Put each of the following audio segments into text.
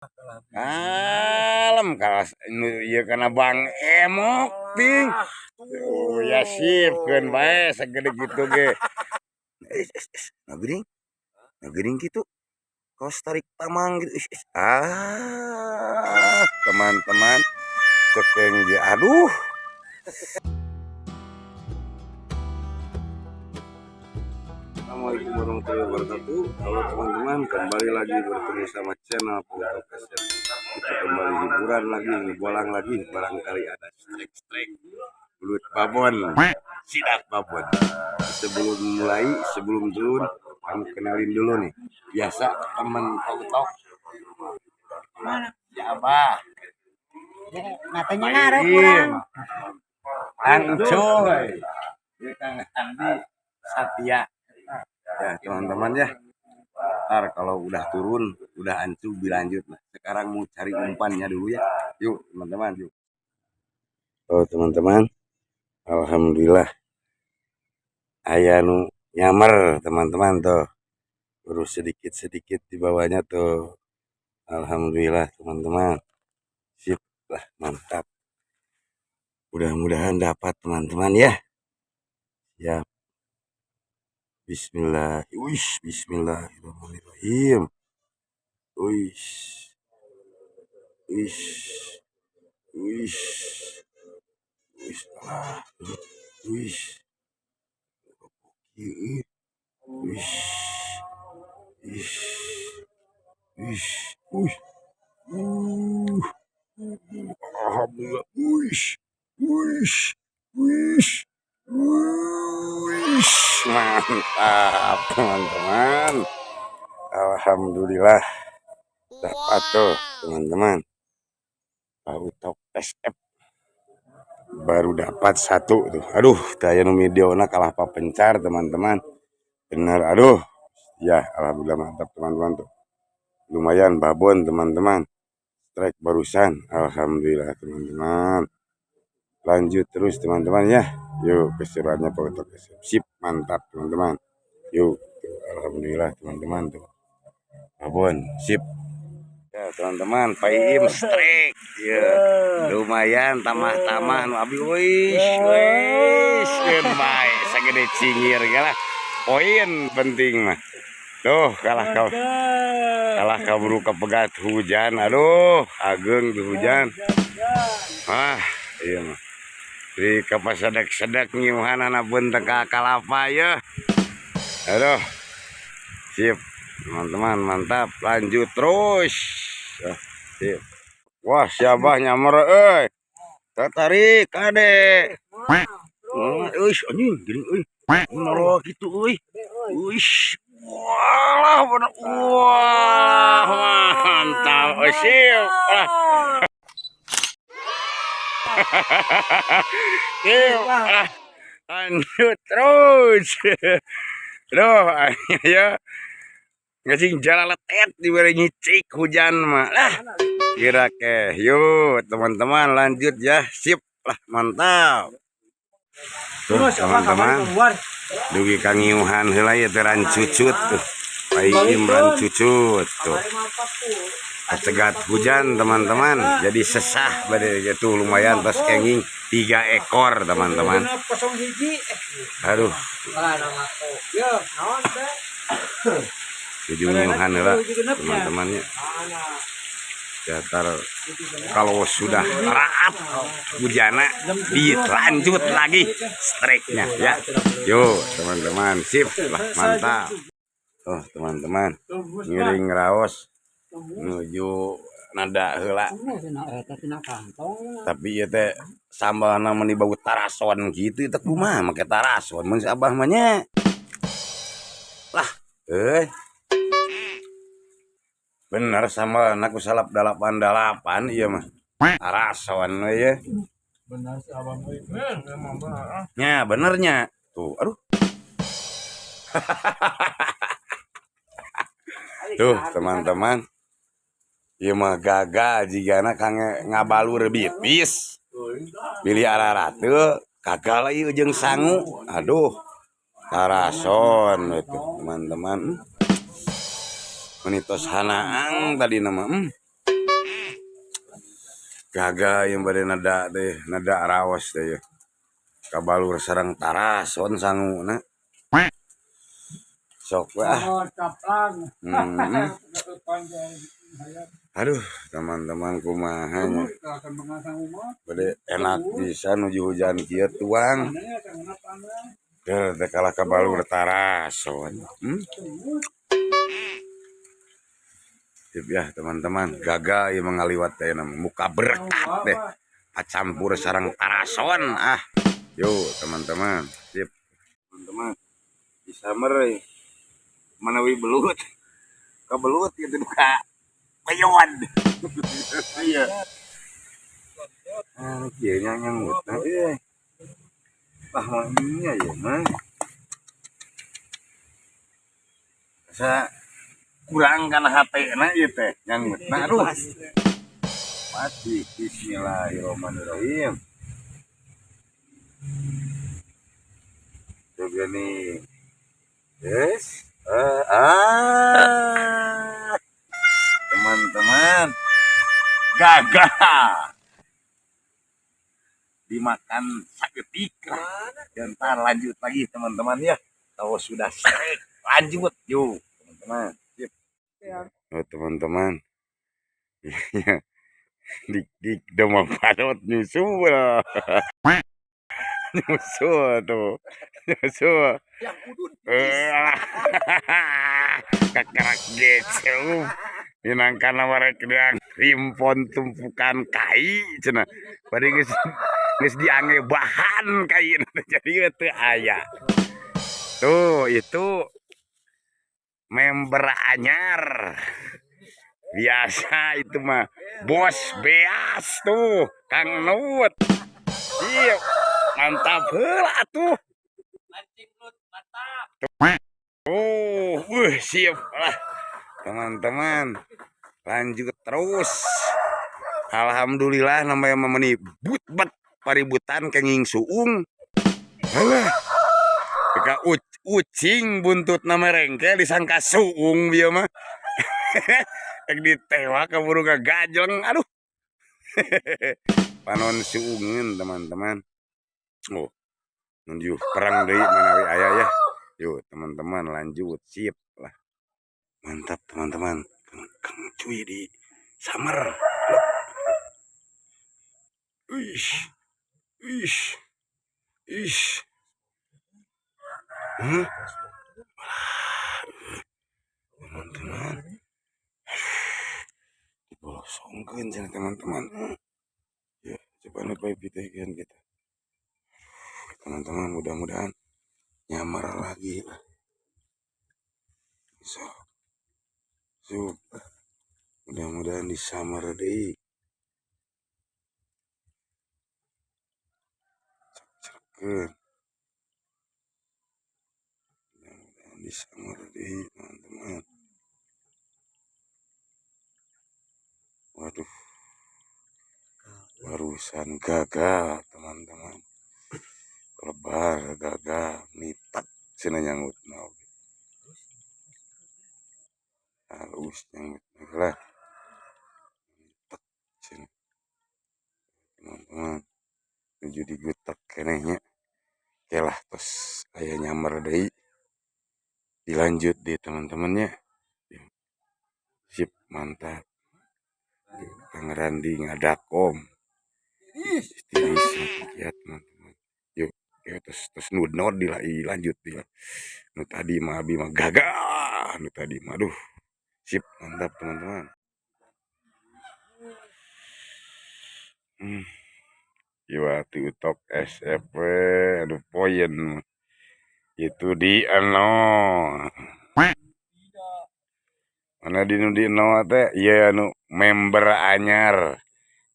Kalem kawas nu ieu kana Bang Emok ting. Oh ya sip keun bae sagede kitu ge. Nah geuning. Nah geuning kitu. Kawas tarik tamang gitu. Ah, teman-teman. Cekeng ge aduh. Assalamualaikum warahmatullahi wabarakatuh. Halo teman-teman, kembali lagi bertemu sama channel Pak Utok SF. Kita kembali hiburan lagi, ngebolang lagi. Barangkali ada strike-strike belut babon, sidak babon. Sebelum mulai, sebelum turun, kamu kenalin dulu nih. Biasa teman Pak Utok. Mana? Si Abah. Natanya ngarep kurang. Kang Coy. Ini Kang Andi Satya. Ya teman-teman ya, ntar kalau udah turun, udah ancu dilanjut lah. Sekarang mau cari umpannya dulu ya. Yuk teman-teman, yuk. Oh teman-teman, alhamdulillah aya nu nyamer teman-teman tuh. Baru sedikit-sedikit di bawahnya tuh. Alhamdulillah teman-teman. Sip lah, mantap. Mudah-mudahan dapat teman-teman ya. Siap. Bismillah. Wih, bismillahirrahmanirrahim. Wih. Wih. Wih. Wih. Ah. Wih. Wih. Wih. Wih. Wih. Wih. Alhamdulillah. Wih. Wih. Wih. Wih. Mantap teman-teman. Alhamdulillah dapat tuh teman-teman. Pak Utok SF baru dapat satu tuh. Aduh, daya nu videona kalah papencar teman-teman. Bener, aduh. Ya, alhamdulillah mantap teman-teman tuh. Lumayan babon teman-teman. Strike barusan. Alhamdulillah teman-teman. Lanjut terus teman-teman ya. Yuk keseruannya Pak Utok SF. Sip, mantap teman-teman. Yuk, tuh, alhamdulillah teman-teman tuh. Babon, sip. Ya teman-teman, Pak Iim strike. Ya, lumayan tamah-tamah nu abi wih, wih, keun bae sagede cingir lah. Poin penting mah. Tuh, kalah kaburu kapegat hujan. Aduh, ageng tuh hujan. Ah, iya mah. Di kapasedek-sedek ngiuhanana pun teu kalapa ya. Aduh. Sip. Teman-teman, mantap. Lanjut terus. Ah, sip. Wah, siapa nyamer euy. Tertarik kade. Euy, anjing geuning euy. Nolok kitu euy. Uish. Wah, bener. Wah, mantap. Oh, sip. Lah. Sip. Lah. Lanjut terus. Aduh, ya. Ngacing jalan letet diberi nyicik hujan mah. Lah. Kira ke. Yuk, teman-teman lanjut ya. Sip lah, mantap. Tuh, teman-teman. Dugi kangiuhan heula ieu teh rancucut tuh. Pak Iim rancucut tuh. Kacegat hujan teman-teman, jadi sesah bade gitu lumayan tos kenging 3 ekor teman-teman. Aduh. Tujuh ngiuhan heula teman-temannya. Datar kalau sudah raat hujana dilanjut lagi strike-nya ya. Yuk teman-teman, sip lah mantap. Oh teman-teman, ngiring raos menuju nada heula. Tapi ieu teh sambalna meni bau tarason kitu teh kumaha make tarason mun si Abah mah nya. Lah, euy. Bener sambalna ku salap 88 ieu mah. Tarason we ye. Benar si Abah mah. Emang benar. Nya benernya. Tuh, aduh. Tuh, teman-teman. Ieu mah gagal jigana kangge ngabalur bipis. Pilih ararate gagal ieu jeung sangu. Aduh. Tarason we tuh, teman-teman. Menitos hanaang tadi nama. Gagal yang bade nada teh, nada raos teh ya. Kabalur sareng tarason sanguna. Sok we ah. Oh, caplang. Hmm. Aduh, teman-teman, kumaha nya. Bade enak bisa nuju hujan kieu tuang. Deuh teh kalah kabalur tarason. Sip ya teman-teman, gagal ya mengaliwat teh muka berkat deh. Campur sareng tarason ah. Yuk teman-teman, sip. Teman-teman, di summer manawi belut. Ka belut gitu duka payon. Iya. Ah, kieu nya nyangutna euy. Ah, mah nya ya mah. Asa kurang kana hatena ieu teh nyangutna, aduh. Mati, bismillahirrahmanirrahim. Juga nih. Yes. Ah. Teman-teman, gagal dimakan saketik lah. Dan ntar lanjut lagi teman-teman ya. Kalau sudah strike, lanjut yuk teman-teman. Sip. Oh, teman-teman. Iya. Dik dik doma parot nyusul. Nyusul tuh. Nyusul. Yang udun. Kekerak geceu. Minangkana warek diang rimpon tumpukan kai cenah. Bari geus geus diangge bahan kai jadi teu aya. Tuh itu member anyar. Biasa itu mah bos beas tuh Kang Nut. Iya, mantap heula atuh. Oh, siap lah. Teman-teman, lanjut terus. Alhamdulillah namanya memeni but-bet paributan kenging suung. Alah. Ka ucing buntut nama rengkel disangka suung bieu mah. Rek ditewak keburu gajleng, aduh. Panon suungeun teman-teman. Oh. Nuju perang deui manawi aya ya. Yuk teman-teman lanjut, sip lah. Mantap teman-teman. Kang Cuy di summer. Ih. Ih. Ih. Hah? Teman-teman. Dibolosongkeun cenah teman-teman. Ya, coba nu pitekeun kita. Teman-teman, mudah-mudahan nyamar lagi lah. So. So. Mudah-mudahan disamar deui. Cek-cekeun. Mudah-mudahan disamar deui teman-teman. Waduh. Barusan gagal teman-teman. Lebar gagal nitak cenah nyangutna oge. Halus nyangutna lah. Nitak cenah. Teman-teman, nuju digutek keneh nya. Oke lah tos aya nyamar deui. Dilanjut deh teman-temannya. Sip, mantap. Kang Randi ngadakom. Tiris ya teman-teman. Yuk, yuk terus terus nud dilanjut dia. Nu tadi mah abi mah gagal, nu tadi mah aduh. Sip, mantap teman-teman. Iwa utok SFP aduh poin itu di eno. Mana di nu di eno teh? Ieu anu member anyar.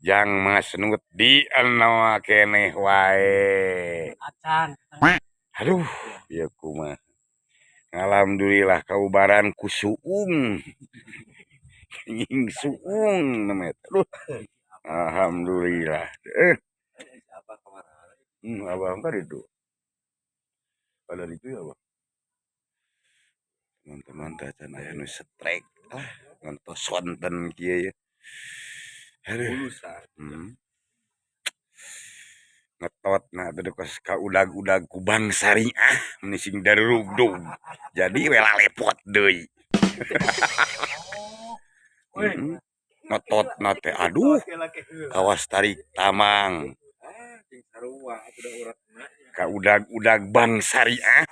Jang Mas Nut di eno keneh wae. Acan. Aduh, ieu kumaha. Alhamdulillah kaubaran ku suung. Kenging suung namanya. Aduh. Alhamdulillah. Abang kan itu. Pada itu ya, Bang. Teman-teman tacan aya nu strike lah ngantos sonten kieu ya. Aduh. Bulusan. Ngetot nah tadi kos ka udag-udag ku bank syariah meni sing darurugdug. Jadi we lalepot deui. Ngetot na teh, aduh, kawas tarik tamang. Ah, cing sarua atuh da uratna. Ka udag-udag bank syariah.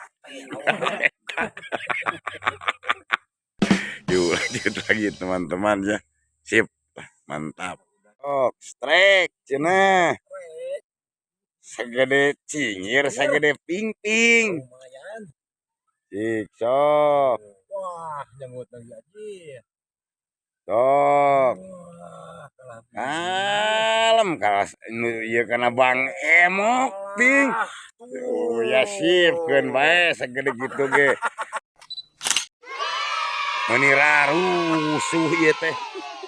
Yuk, lanjut lagi, teman-teman, ya. Sip, mantap. Oh, strike cenah. Segede cingir, segede ping-ping. Lumayan. Cik, sok. Wah, nyangut lagi aja. Sok. Wah, kalah. Kalem kalas nu ieu kana Bang Emok ting. Oh ya, sip, keun bae segede kitu ge. Meuni rarusuh ieu teh.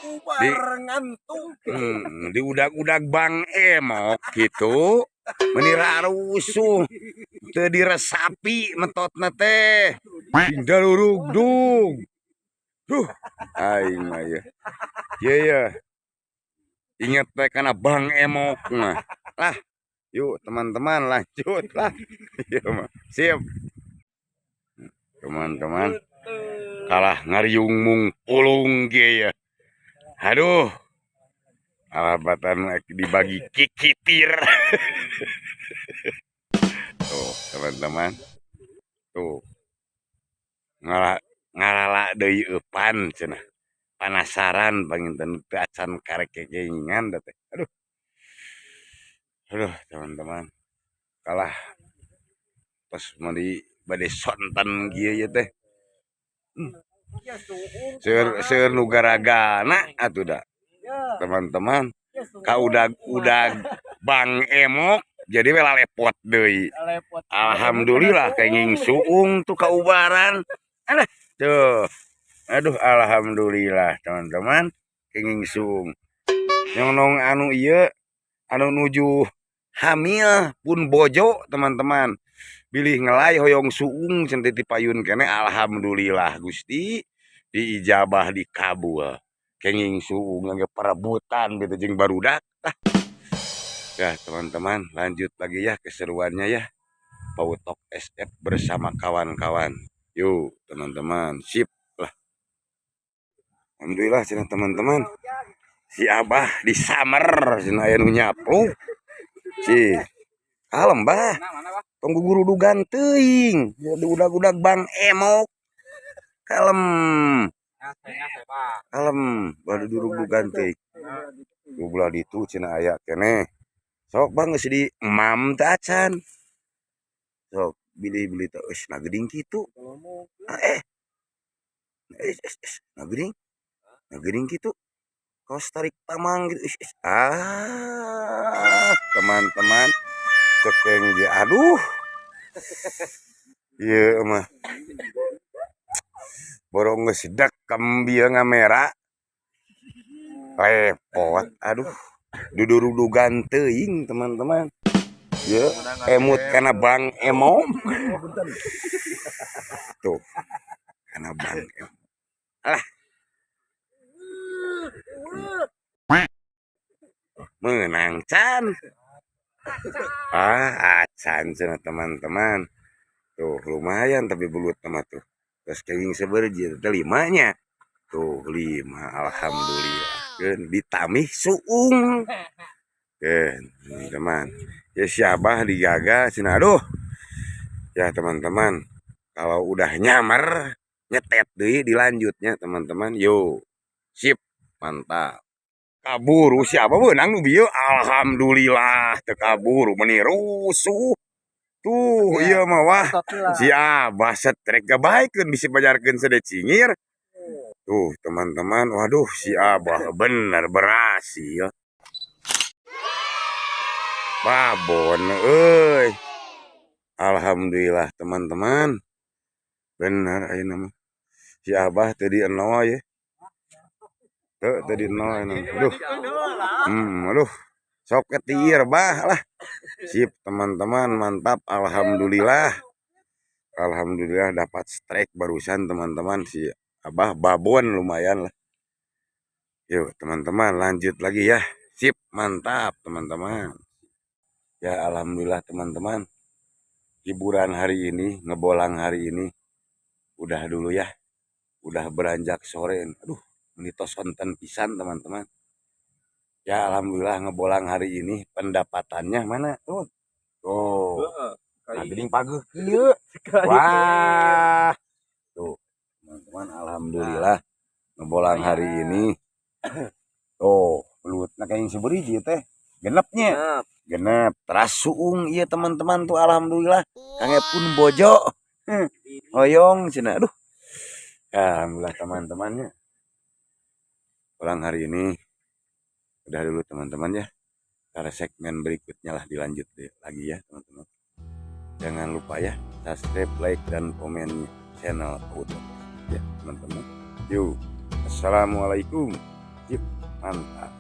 Ubar ngantung. Di udag-udag Bang Emok gitu. Meuni rarusuh. Teu diresapi metotna teh. Sing darurugdug. Duh, aing mah ye. Ye ye. Ingat teh kana Bang Emok mah. Lah, yuk teman-teman, lanjut lah. Ieu mah. Sip. Teman-teman, kalah ngariung mung pulung ge ya. Aduh. Alabatan dibagi kikitir. Tuh, teman-teman. Tuh. Ngala ngalala deui eupan cenah. Panasaran panginten teu acan karek kekengingan teh. Aduh. Aduh, teman-teman. Kalah tos meuli bade sonten kieu ye teh. Seueur seueur nu garagana atuh da. Teman-teman, ka udag-udag Bang Emok jadi we lalepot deui. Alhamdulillah kenging suung tuh kaubaran. Alah, tuh. Aduh, alhamdulillah teman-teman, kenging suung. Nyonong anu ieu anu nuju hamil pun bojo, teman-teman. Bilih ngelai hoyong suung cenah ti payun keneh, alhamdulillah Gusti diijabah, dikabul. Kenging suung ge perebutan gitu jeung barudak. Ah. Ya teman-teman, lanjut lagi ya keseruannya ya. Pautok SF bersama kawan-kawan. Yuk teman-teman, sip lah. Alhamdulillah cenah teman-teman. Si Abah disamber cenah aya nu nyapluk. Si kalem, Bah. Tong gugurudugan teuing. Udag-udag Bang Emok. Kalem. Kalem, baru durudugan teuing. Ku belah ditu cenah aya keneh. Sok, Bang, geus di emam teh acan. Sok bilih-bilih teh euy na geuning kitu. Ah, eh. Eh, eh, eh, na geuning. Na geuning kitu. Kawas tarik tamang gitu. Ih, ih. Ah, teman-teman. Cekeng ge aduh. Ieu mah. Borong geus dekem bieu ngamera. Repot, aduh. Dudurudugan teuing, teman-teman. Ye, emut kana Bang Emok. Tuh. Kana Bang Emok. Alah. Menang can. Ah, acan cenah, teman-teman. Tuh, lumayan tapi belut mah tuh. Terus kenging seberji teh limanya. Tuh, lima, alhamdulillah. Keun ditamih suung. Keun, teman-teman. Ya si Abah digaga cenah, aduh. Ya teman-teman, kalau udah nyamar nyetet deui dilanjutnya, teman-teman. Yo. Sip, mantap. Kaburu siapa beunang nu bieu? Alhamdulillah teu kaburu, meuni rusuh. Tuh, ieu mah wah. Si Abah setrek gabaikeun bisi pajarkeun sede cingir. Tuh, teman-teman, waduh, si Abah bener berhasil. Babon euy. Alhamdulillah teman-teman. Bener ayeuna mah. Si Abah teu di eno ye. Teu teu di eno ayeuna. Aduh. Aduh. Sok ketiir bah lah. Sip teman-teman, mantap, alhamdulillah. Alhamdulillah dapat strike barusan, teman-teman, si Abah babon lumayan lah. Yuk, teman-teman, lanjut lagi ya. Sip, mantap, teman-teman. Ya, alhamdulillah, teman-teman. Hiburan hari ini, ngebolang hari ini udah dulu ya. Udah beranjak sore. Aduh, meni tos sonten pisan, teman-teman. Ya, alhamdulillah ngebolang hari ini pendapatannya mana tuh? Tuh. Heeh. Nah, geuning pageuh kieu. Wah. Tuh, teman-teman, alhamdulillah ngebolang hari ini. Tuh, belutna kayak seberiji teh. Genepnya. Nah, Genep. Teras suung iya, teman-teman, tuh alhamdulillah. Kangge pun bojo. Hoyong cenah. Aduh. Ya, alhamdulillah teman-temannya. Pulang hari ini udah dulu, teman-teman, ya. Karena segmen berikutnya lah dilanjut deh lagi ya, teman-teman. Jangan lupa ya subscribe, like, dan komen channel Auto ya, teman-teman. Yuk. Assalamualaikum. Yuk, mantap.